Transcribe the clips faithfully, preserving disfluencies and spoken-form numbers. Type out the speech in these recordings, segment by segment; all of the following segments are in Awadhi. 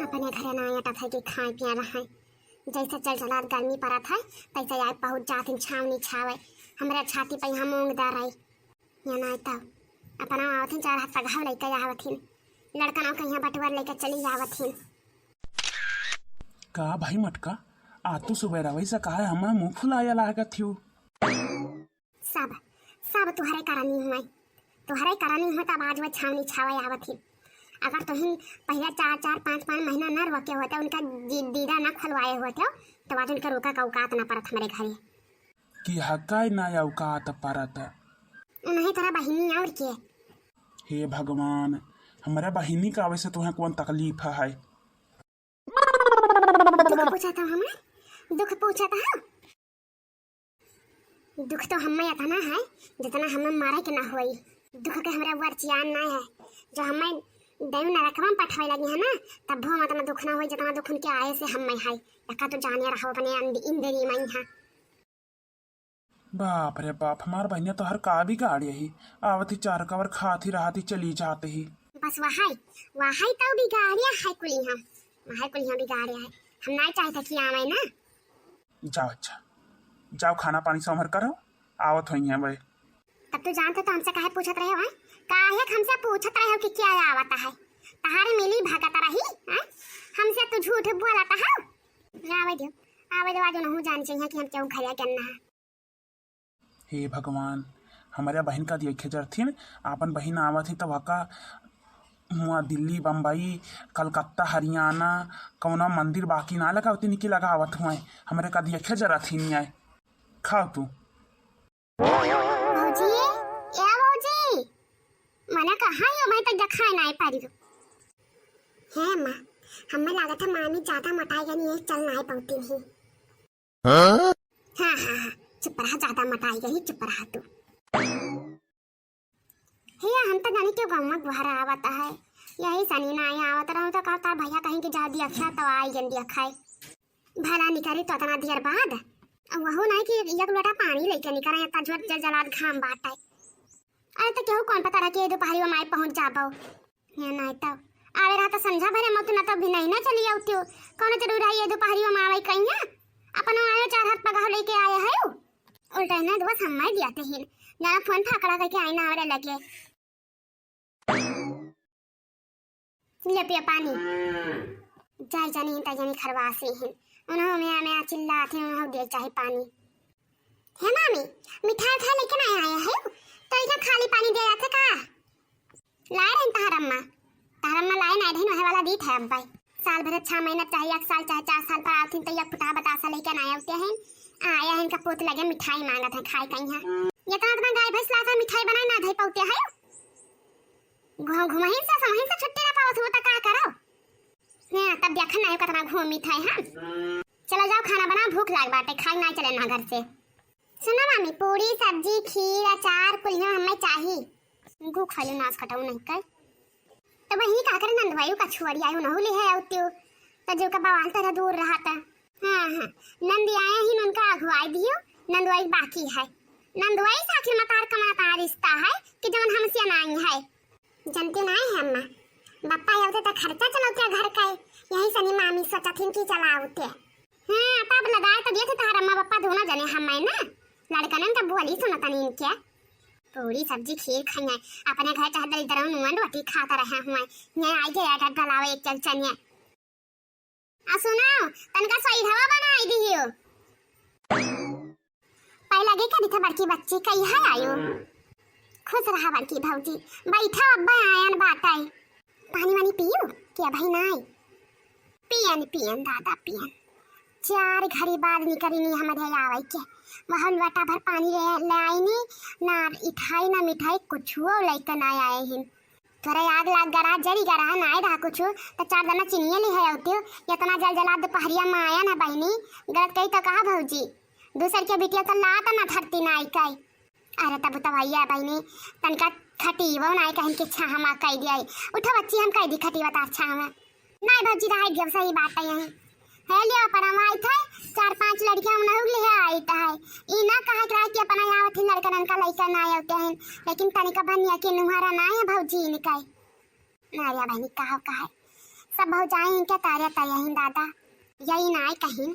अपने घरे ना अटत है कि खाए पिए रहे। जैसे चल चलात गर्मी पड़त है, तैसे आए पहुँच जात हिन छावनी छावे। हमरे छाती पे यहाँ मूंग दर है। या नाई तब अपना आवत हिन, चार हाथ पगहा लइके आवत हिन। लड़का ना कहीं बटुअर लइके चली आवत हिन। का भाई मटका, आ तू सुबह रवैसा काहे हमार मुंह फुलाया लागत हियो? सब, सब तुहरे करनी हुए, तुहरे करनी हुए तब आज वह छावनी छावे आवत ही। अगर तुहिन पहिला चार चार पाँच पाँच महीना न रोके होते, उनका दी-, दीदा न खुलवाए होते, तो आज उनके रोका का औकात न परत हमरे घरे। कि हकाई ना औकात परत। उन्हीं तरह बहिनी और के। हे भगवान, हमरे बहिनी का आवे से तुहें कौन तकलीफ है? दुख पूछत हो हमार? दुख पूछत हो? दुख तो हमें इतना है, जितना हमें मारे के ना होई। दुख के हमरा ऊपर चियान ना है, जो हमें देव नरकवा में पठवे लगी है ना, तब वो इतना दुख ना होई, जितना दुख उनके आए से हमें है। एका तो जाने रहो अपने अंद-, इंद्री में यहाँ। बाप रे बाप, हमार बहिनिया तोहर का बिगाड़ यही, आवत ही चार कवर खात ही रहत ही चली जात ही। बस वहाई, वहाई तो बिगाड़िया है कुलिया, वहाई कुलिया बिगाड़िया है। हम नाई चाहते कि आवे ना। जाओ, अच्छा, जाओ खाना पानी सोमर करो, आवत होई हैं भाई। तब तू जानते तो हमसे काहे पूछत रहे हो, हैं? काहे के हमसे पूछत रहे हो कि क्या आवत है? तहारे मिली भगत रही, हैं? हमसे तू झूठ बोलत हो। आवे दो, आवे दो, आज उनहु जान चाहिए कि हम क्यों घरे करना है। हे भगवान, हमरे बहिन का दियखे जरथिन, आपन बहिन आवत ही तब हका हुआ दिल्ली, बम्बई, कलकत्ता, हरियाणा, कौनो मंदिर बाकी ना लगावती निकी लगावत हुए, हमरे का दियखे जरथिन आए। खाओ तू। भौजी, ए भौजी, मने कहाँ यो भाई तक देखाए ना पारी। हे माँ, हमें लागत है मामी ज्यादा मोटाई गई नहीं, चल ना पाती नहीं। हाँ? हाँ, हाँ, हाँ, चुप रहा, ज्यादा मत आई गई, चुप रहा तू। हे, हम तो जानी क्यों गाँव में बुहरा आवत है, यही सनी ना आया आवत रहूं तो कहता भैया कहीं कि जा दिया खा तो आई गन दिया खाए। भला निकली तो इतना देर बाद, अब वहू नहीं कि एक लोटा पानी लेके निकल आया, इतना जोर जल जलात घाम बाटे। अरे तो केहू कौन पता रहा कि ये दोपहरी में माई पहुँच जाबो। या नाई तब आवे रहा तो संझा भरे मत ना तो भी नहीं ना चली आउतियो। कौन जरूर है ये दोपहरी में आवे कहीं है? अपन आयो चार हाथ पगह लेके आए है। उल्टा ना दोस्त हम मैं दिया थे हिन। जाना फोन फाकड़ा करके आई ना आवे लगे। ले पिया पानी। जाई जानी ता जानी खरवासी हिन। उन्हों में में चिल्लाते उन्हों दे चाहे पानी। हे मामी, मिठाई उठाई लेके ना आए है? तो इतना खाली पानी दे जाते का? लाए रहन तहार अम्मा, तहार अम्मा लाए ना रहन, वहे वाला दीत है अब्बाई। साल भर छह महीना चाहे एक साल चाहे चार साल पर आवथिन तो एक फुटहा बतासा लेके ना आते हैं। आया है इनका पोत लगे मिठाई मांगत है खाए कहीं है। ये तो अपना गाय भैंस लाता मिठाई बनाए ना धई पाते है। घुम घुमहिन से समहिन से छुट्टी ना पावत हो तो का करो? हाँ, तब देखन ना हो कितना घूमित है हम। चलो जाओ खाना बनाओ, भूख लाग बाटे, खाई ना चले ना घर से। सुनो मामी, पूरी, सब्जी, खीर, अचार, कुलियो हमें चाही। गु खोलू नाश कटाऊ नहीं कर। तो वही का करे नंदवायु का छुआरी आयु नहु ले है आउतियो। तो जो का बवाल तरह दूर रहा था। हाँ, हाँ, नंदी आए ही उनका अगुवाई दियो, नंदवाई बाकी है। नंदवाई से आखिर मतार का मतार रिश्ता है कि जवन हमसे नाई है। जनती नाई है अम्मा, बप्पा आवते त खर्चा चलौते घर का, यही सनी मामी सोचथिन कि चलावते। हाँ, तब लगाए तो दिए थे तहार अम्मा बप्पा दोनों जने हम मैं ना, लड़कनन का बोली सुनतन इनके। पूरी सब्जी खीर खाई है, अपने घर चाहे दलिद्रन नुआ रोटी खाता रहे हुए, ये आई गया डर डलावे एक चल चनिए। आ सुनाओ, तनका सही हवा बनाई दियो। पहला गे करी था बड़की बच्ची, कई है आयो? खुश रहा बड़की भौजी, बैठा अब्बा आयन बाटाई। पानी वानी पियो कि अबही नाई? पियन, पियन दादा, पियन। चार घड़ी बाद निकरी नी हमरे आवे के। वह लोटा भर पानी ले, ले आई नी, ना इठाई ना मिठाई कुछुओ लेके ना आए हिन। तोरे आग लाग गरा, जरी गरा, नाय रहा कुछु, त चार दाना चिनिये लिहे अउतियो, इतना जल जला दुपहरिया में आया ना बहिनी, गलत कही तो कहा भौजी, दूसर के बिटिया तो लात ना धरती ना आई काई। अरे तब तो भैया बहिनी, तनका खटीवो नाय कहिन के छाहमा कई दिया, उठो बच्ची हम कई दी खटीवा तार छाहमा। नाय भौजी रहा एकदम सही बात है यही। है लियो, पर हम आई थे, चार पांच लड़कियां उन्हें लिहे आई थे। ई ना कहे के रहे कि अपना यहाँ थी लड़कन का लड़का ना आते हैं, लेकिन तनिका बनिया के नुहारा ना है भौजी इनका। नारिया बहनी कहा कहा है, सब भौजाई इनके तारे तय ही दादा। यही नाई कहिन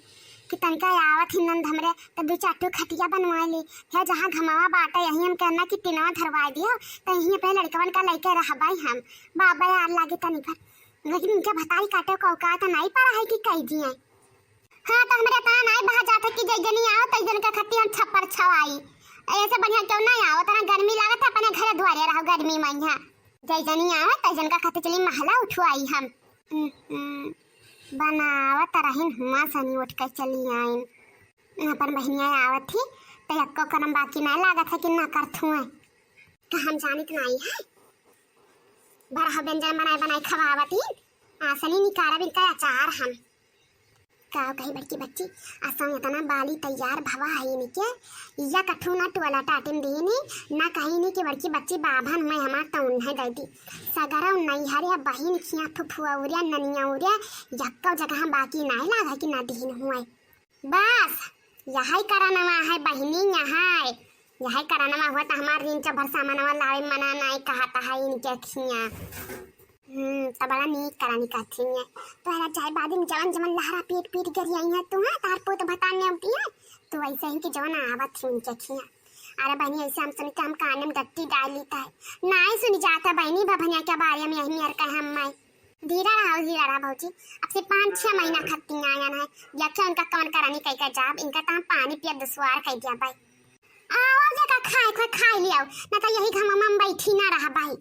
कि तनिका आवत ही नंद हमरे, त दू चार ठो खटिया बनवाए ली। हे जहाँ घमावा बाटे, यही हम कहना कि टिनवा धरवाए दियो, त यही अपने लड़कवन का लइके रहबाई हम। बाबा यार लागे तनी पर, लेकिन इनके भतारी काटे का औकात नाई पड़ा है कि कह दिए। हाँ, त हमरे तना नाई बहा जात है कि जै जनी आओ, तै जन का खत्ती हम छप्पर छवाई। ऐसे बढ़िया क्यों ना आओ, तना गर्मी लागत है, अपने घरे दुआरे रहो गर्मी में यहाँ। जै जनी आओ, तै जन का खत्ती चली महला उठवाई हम। हम्म, बनावत रहिन हुआ सनी उठ के चली आइन। अपन बहनिया आवत ही, त एक्को करम बाकी ना लागत है कि ना करत हुए। का हम जानित नाई है? बड़ा व्यंजन बनाए बनाए खवावत ही, आसनी निकारब इनका अचार हम। का कही बड़की बच्ची, असम इतना बाली तैयार भवा है इनके, या कठू ना टोला टाटिम दीनी, ना कहीं नहीं कि बड़की बच्ची बाभन में हमार तौन है दैती। सगरम नैहर या बहिन खिया फुफुआ उरिया ननिया उरिया, यक्को जगह बाकी नाई लागा कि ना दीन हुए। बस, यही करनवा है बहिनी, यहाँ है। यही करनवा हुआ त हमार रिंचा भर सामानवा लावे मना नाई कहत है इनके खिया। हम्म, त बड़ा नीक करनी कहती है। तोहरा चाहे बादिन जवन जवन लहरा पीट पीट गरियाई है तू, हाँ, तार पोत भताने उठी है। तू ऐसे ही कि जवन आवत ही इनके खिया। अरे बहिनी, ऐसे हम सुनी त हम काने में गट्टी डाल ली है। नाई सुनी जाता बहिनी, बभनिया के बारे में यही नियर कहे हम मैं। धीरा रहो, धीरा रहो भौजी। अब से पाँच छह महीना खत्ती आयन है। या क्या उनका कौन करानी कह के जाब, इनका तो हम पानी पिया दुश्वार कह दिया भाई। आओ जगह खाए खाए खाए ले आओ, ना तो यही घाम में बैठी ना रहा भाई।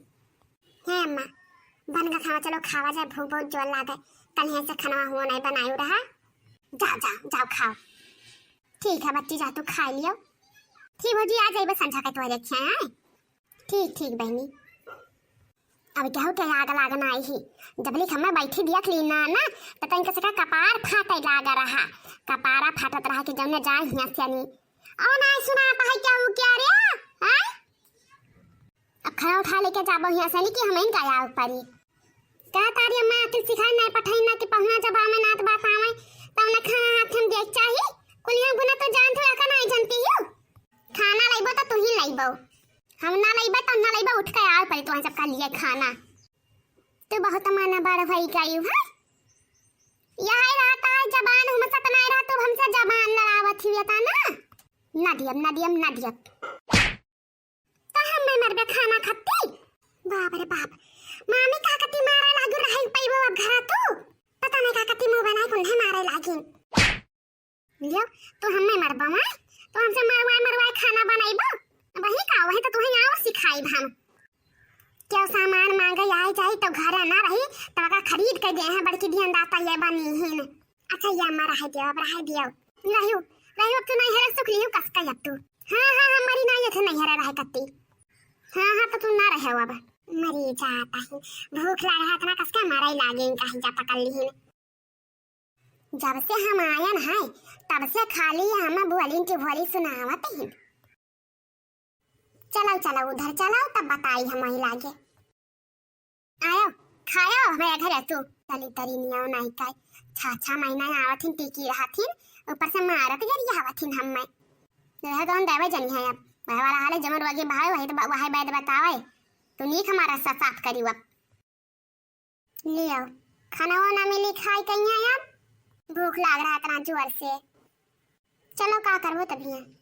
हे अम्मा, बन गा खावा, चलो खावा जाए, भूख बहुत जोर लागे। कल यहाँ से खाना हुआ नहीं बनायू रहा। जाओ, जाओ, जाओ खाओ। ठीक है बच्ची, जा तू खा लियो। ठीक भौजी, आ जाइबे संझा के तोहरे खिया, आए? ठीक, ठीक बहनी। अब केहू के आग लागना आई ही, जब लिख हमें बैठी दियत ली ना, ना, तो तनिक से का कपार फाटे लाग रहा, कपारा फाटत रहा कि जौने जाए हिया से नी। और ना सुना पाए केहू क्या रे, हाँ? अब खाना उठा लेके जाबो हिया से नी कि हमें इनका आग परी। का तारी अम्मा आखिर सिखाए ना पठाई ना कि पहुना जब आवे नात बात आवे, तब ना खाना हाथ हम देख चाही, कुलिया गुना तो जानत हो, का नहीं जानती हो? खाना लइबो तो तू ही लइबो। हम ना लइबे तो ना लइबे, उठ के आवे पड़ी तुहन सबका लिए खाना। तू बहुत माना बड़ भई गई है। यही रहता है जबान, हम सत नहीं रहा, तू हमसे जबान लड़ावत हुई था ना। ना दियब, ना दियब, ना दियब। तो हम नहीं मरबे खाना खत्ती। बाप रे बाप, मामी का कती मारे लागू रहे पैबो अब घरा तू। पता नहीं का कती मुंह बनाए कुंडे मारे लागिन। लियो, तू हमें मरबो, हाँ? तू हमसे मरवाए मरवाए खाना बनाइबो? वही का, वही तो तुहें और सिखाइब हम। क्यों सामान मांगे आई जाई तो घरे ना रही, तो का खरीद के दे हैं बड़की धियान दाता ये बनी हिन। अच्छा ये अम्मा रहे दियो, अब रहे दियो। रहियो, रहियो अब तू नहीं हरे सुख लियो कस का अब तू। हाँ, हाँ, हाँ, मरी नहीं थे नहीं हरे रहे कत्ती। हाँ, हाँ, तो तू ना रहे अब। मरी जाता ही, भूख लाग रहा इतना कस का मारा ही लागे इनका ही जा पकड़ ली हिन। जब से हम आयन है, तब से खाली हम बोलिन की बोली सुनावत ही। चलो, चलो, उधर चलो, तब बताई हम वहीं लागे। आयो, खायो, हमारे घर है तू। चली तरी नियो नहीं काई। छह, छह महीना यहाँ आवत हिन, टिकी रहत हिन, ऊपर से मारत गरियावत हिन हम मैं। यह कौन देवे जनी है अब? वह वाला हाल है, जमन रोगी भाई, वही तो ब-, वही बैद बतावे। तू नीक हमारा साथ, साथ करी अब। लियो, खाना वाना मिली खाए कहीं अब? भूख लाग रहा इतना जोर से। चलो, का करबो तभी है।